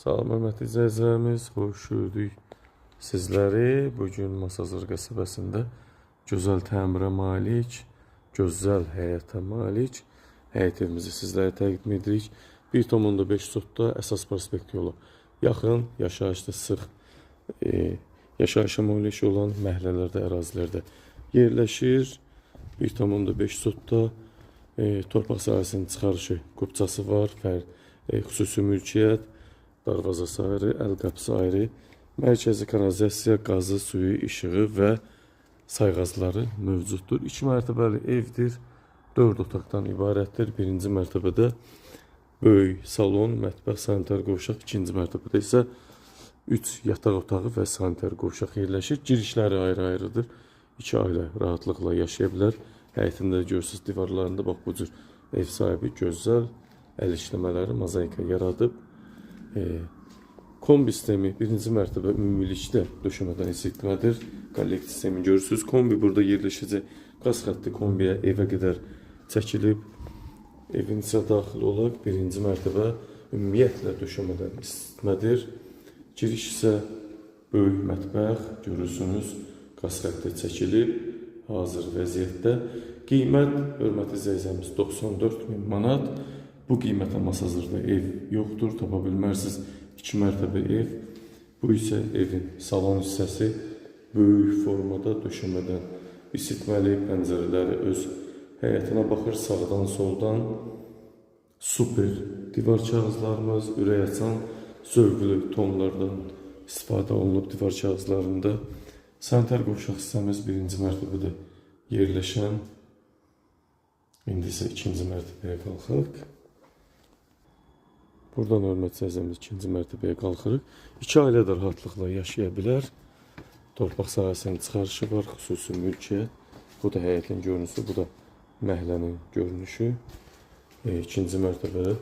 Salam hörmətli izləyicilərimiz, xoş gördük sizləri. Bu gün Masazır qəsəbəsində gözəl təmirə malik, gözəl həyətə malik həyət evimizi sizlərə təqdim edirik. 1,5 sotda əsas prospekt yolu yaxın, yaşayışda sıx, yaşayışa malik olan məhəllələrdə, ərazilərdə yerləşir. 1,5 sotda torpaq sahəsinin çıxarışı kupçası var, xüsusi mülkiyyət, darvazası ayrı, əl qapısı ayrı, mərkəzi kanalizasiya, qazı, suyu, işığı və sayğacları mövcuddur. 2 mərtəbəli evdir, 4 otaqdan ibarətdir. Birinci mərtəbədə böyük salon, mətbəx, sanitar qovşaq, ikinci mərtəbədə isə 3 yataq otağı və sanitar qovşaq yerləşir. Girişləri ayrı-ayrıdır. İki ailə rahatlıqla yaşaya bilər. Həyətində görürsünüz divarlarında bax bu cür ev sahibi gözəl əl işləmələri, mozaika yaradıb. Kombi sistemi birinci mərtəbə ümumilikdə döşəmədən isitmədir. Kollekt sistemi görürsünüz. Kombi burada yerləşəcək. Qaz xətti kombiyə evə qədər çəkilib. Evin içinə daxil olaq. Birinci mərtəbə ümumiyyətlə döşəmədən isitmədir. Giriş isə böyük mətbəx görürsünüz. Qaz xətti çəkilib hazır vəziyyətdə. Qiymət hörmətli izləyicilərimiz 94 min manat. Bu qiymətə Masazırda ev yoxdur, tapa bilmərsiniz. 2 mərtəbə ev. Bu isə evin salon hissəsi böyük formada döşəmədən isitməli, pəncərələri öz həyətinə baxır sağdan, soldan. Super divar kağızlarımız, ürək açan zövqlü tonlardan istifadə olunub divar kağızlarında. Sanitar qovşaq hissəmiz birinci mərtəbədə yerləşən. İndi isə ikinci mərtəbəyə qalxırıq. Buradan hörmətli izləyicilərimiz ikinci mərtəbəyə qalxırıq. İki ailə də rahatlıqla yaşaya bilər. Torpaq sahəsinin çıxarışı var, xüsusi mülkiyyət. Bu da həyətin görünüşü, bu da məhəllənin görünüşü. İkinci mərtəbə,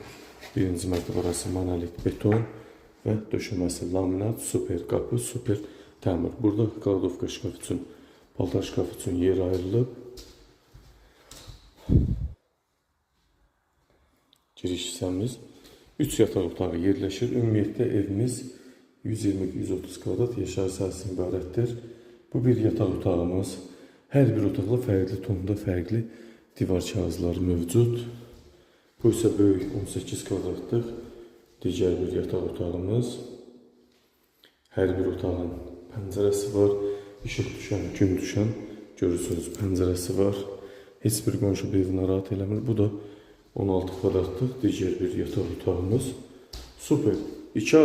birinci mərtəbə arası monolit beton və döşəməsi laminat, super qapı, super təmir. Burada kladovka şkaf üçün, paltar şkafı üçün yer ayrılıb. Giriş hissəmiz 3 yataq otağı yerləşir. Ümumiyyətlə evimiz 120-130 kvadrat yaşayış sahəsindən ibarətdir. Bu bir yataq otağımız. Hər bir otaqda fərqli tonda fərqli divar kağızları mövcud. Bu isə böyük 18 kvadratlıq digər bir yataq otağımız. Hər bir otağın pəncərəsi var. İşıq düşən, gün düşən görürsünüz pəncərəsi var. Heç bir qonşu bir narahat eləmir. Bu da 16 kvadratlıq digər bir yataq otağımız. Super. İki